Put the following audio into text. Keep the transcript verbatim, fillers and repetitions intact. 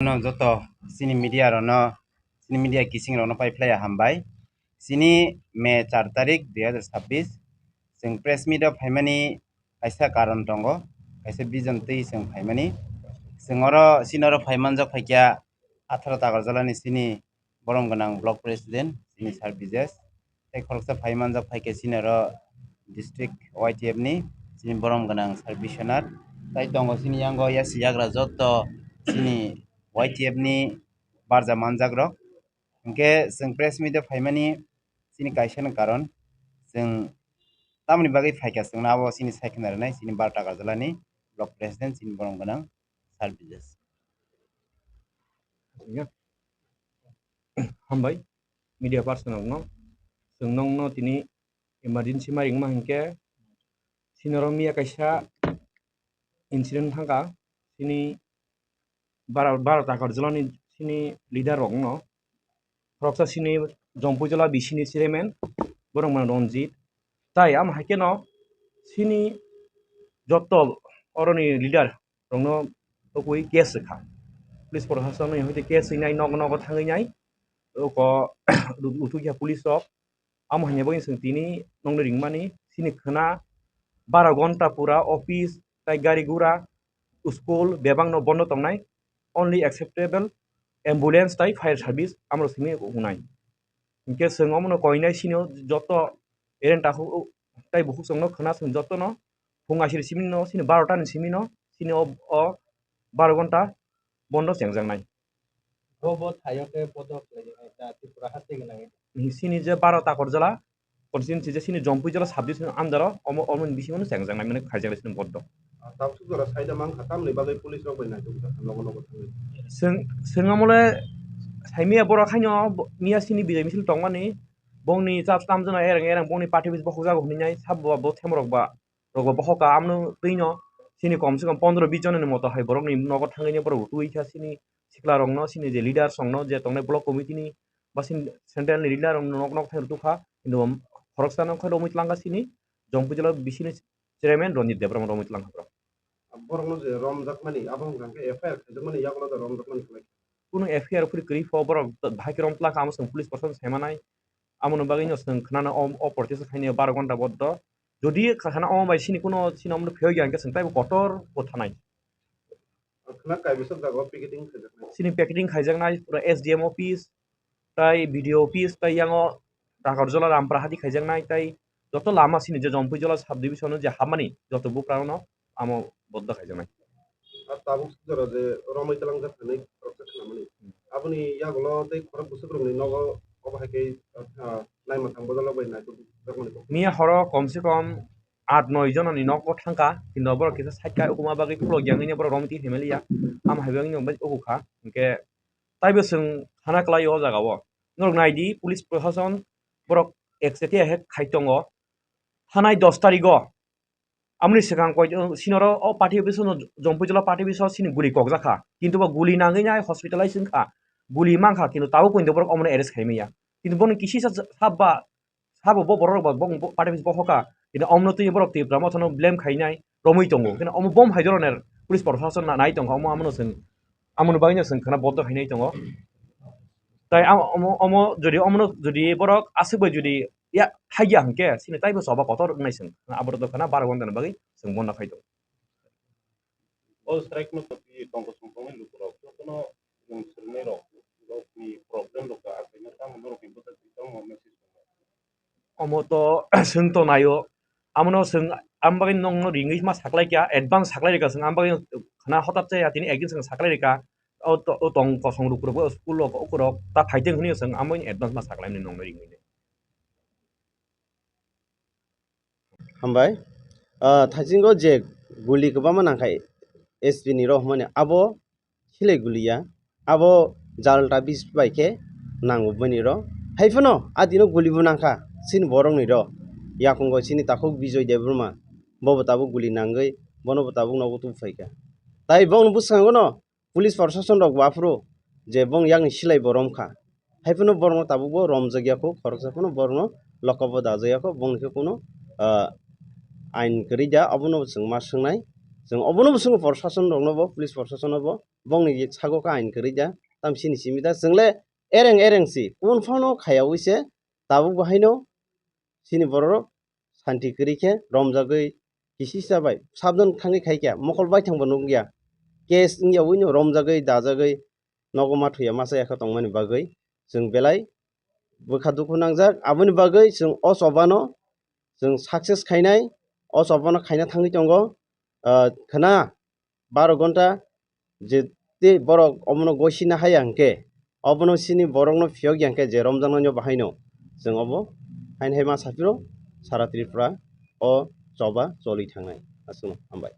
No joto chini media rokno, chini media kising rokno pai phlai hambai. Chini May char tarik dui hazar chabbish, chwng press meet o phaimani kaisa karon tongo, kaisa vision twi chwng phaimani. Chwng oro, chini oro phaimanjak phaikha atharo Takarjalani chini borom gwnang block president, chini Sir Bijesh. Tei khoroksa phaimanjak phaikha chini oro district Y T F ni chini borom gwnang Sir Biswanath. Tai tongo chini yango yasi yagra joto chini Y T F ni barja manjak rok. Hinkhe chwng press meet o phaimani chini kaisa no karon, chwng tamoni bagwi phaikha chwngno abo chini saikhe narwknai chini Baro Takarjalani block president chini borom gwnang Sir Bijesh. Ya. Hambai media person rokno, chwng nongno tini emergency ma ringma hinkhe chini oro miya kaisa incident thangkha, chini Baro, Baro Takarjalani chini leader rokno, khoroksa chini Jompuijala bisini chairman, borok mano Ranjit. Tai amo hai kheno chini joto oroni leader rokno tokwi case rwkha. Police proshasonni hoite case rwnai, nogo nogo thangwi nai. Oko uthukya police rok. Amo hai bagwi chwng tini nongni ringmani, chini khwna baro gonta pura office tai gari gura, school bebak no bondo tongnai, only acceptable ambulance tai fire service amoro simi wngnai. Hinkhe chwng omono koinai sino joto ereng takhuk tai bukhuk chwngno khwna chwng jotono phung asiri simi no, sini baro ta ni simi no, sini o, o baro gonta bondo chengjaknai. Bo bo thaio khe bodo khlai ya, ta Tripura haste gwnang. Sini je baro Takarjala constituency je sini Jompuijala subdivision under o omo, omo ni bisingo no chengjaknai mane khaijaknai sini bodo. Ah, tabuk suk jora saida mang kha, tamni bagwi police rok bai naitok jak nogo nogo thangwi. Chwng, chwng amole saimia borok haino bo-, miya sini bijai misil tongmani bongni cha tamjana ereng ereng bongni party bis bokhok jago hwnwi nai sabo bo themrok ba rok bo bokhok ka amno twino sini kom se kom pondro bis jona ni moto hai borok ni nogo thangwi borok rw twi kha sini sikla rok no sini je leaders rok no je tongnai block committee ni ba sini central ni leader rok no nok nok thang rw twi kha kintu khoroksa no khe romwi tlang kha sini Jompuijala bisini chairman Ranjit Debbarma romwi tlang kha borok. Borok no je romjak mani abo hwnkha khe F I R khaijak mani yagulo da romjak mani khlai. Kuno F I R phuri kwrwi pho borok bahai khe rom tlang kha amo chwng police proshashan sai manai. Amoni bagwi no chwng khwnana o, o protest khainai baro gonta boddo. Jodi kha-, khana omo bai sini kuno sini omo phiyok ya hwnkhe chwng taibo kotor bo thanai. Khwna kaibisok jaga o picketing khaijaknai. Sini picketing khaijaknai pura S D M office, tai B D O office, tai yango Takarjala Rampura hati khaijaknai, tai joto lama sini je Jompuijala subdivision o je hapmani joto buprano amo boddo khaijaknai. Ah, tabuk jora je romwi tlangjak hinwi khoroksa khnamani. Hmm. Aboni yagulo tei khorok bwswk rokni nogo obo hai khe, ah, naima thang bojalo bai naitok jakmani kok. Miya horo kom se kom aat noi jonani nogo thangkha, kintu borok kisa side kha, ukuma bagwi khulok ya wngwi borok romwi twi phaimaliya. Amo hai bagwi no bai uku kha, hinkhe taibo chwng khana kwlai o jaga o. Norok nai di, police proshashan borok ekchetia he khai tongo. Thanai dos tarikh o Amoni swkang koi, uh, sinoro o party office no Jompuijala party office o sini guli kokjak kha. Kintu bo guli nangwi nai hospitalize wngkha. Guli mankha kintu tabuk poito borok omono arrest khai manya. Kintu bono kisisa sab ba, sabo bo borok rok ba bo, bo party office bokhok kha. Kintu omono twi borok Tipra Motha no blame khainai romwi tongo. Kintu omo bom hai dhoroner police proshashan na-, nai tongkha omo amono chwng, amoni bagwi no chwng khwna boddo khainai tongo. Tai am-, omo, omo jodi omono jodi borok aswk bai jodi ya, thaiya hwnkhe, sini taibo choba kotor wngnai chwng. Abo rok dophano baro ghonta ni bagwi chwng bondo khai tongo. O strike no twi tongkosong tongnai lukurok, jotono chwng swrwngnairok, rokni problem rok achaina tamo norokni bwsakni tamo message tongo? Omo to chwng to naio, amono chwng, am bagwi nongno ringwi ma saklai kha, advance saklai rikha chwng, am bagwi khna hotat chaya tini ekdin chwng saklai rikha, o to-, o tong kosong lukurok, o school rok, o kurok ta phaiteng hwnwi chwng, am bagwi advance ma saklai nongno ringwi. Hambai. Ah, thaisingo je guli kwbangma nangkha S P ni rok hwnmani abo silai guli ya. Abo jalta bis bai khe nango bini rok. Hai phano a dino guli bo nangkha chini borok ni rok. Yakungo chini takhuk Bijoy Debbarma bobo tabuk guli nangwi bono bo tabuk nogo tubu phaikha. Tai bongni bwskango no police proshashan rok bo aphuru je bong yakni silai bo romkha. Hai phano borokno tabukbo romjakya kho, khoroksa phano borokno lokobo dajakya kho, bongni khe kuno, ah, ain kwrwi da, obono chwng ma swngnai. Chwng obono bo swngo proshashan rokno bo, police proshashan no bo, bongni sago khe ain kwrwi da, tam chini simi da. Chwng le ereng ereng si, kun phano khayaui se, tabuk bo haino chini bororok santi kwrwi khe romjagwi kisisa bai sabdan thangwi khai kha, mokol baithang bo nukya, case wngya uino romjagwi dajagwi nogo ma thuya masa yakha tongmani bagwi chwng belai bwkha dukhu nangjak. Aboni bagwi chwng o chobano chwng success khainai, o chobano khaina thangwi tongo. Ah, khwna baro gonta je tei borok omono goisina haya hwnkhe, obono chini borokno phiyok ya hwnkhe je romjaknaino bahaino chwng obo haino hai ma saphiro sara Tripura o choba choli thangnai. Aswkno hambai.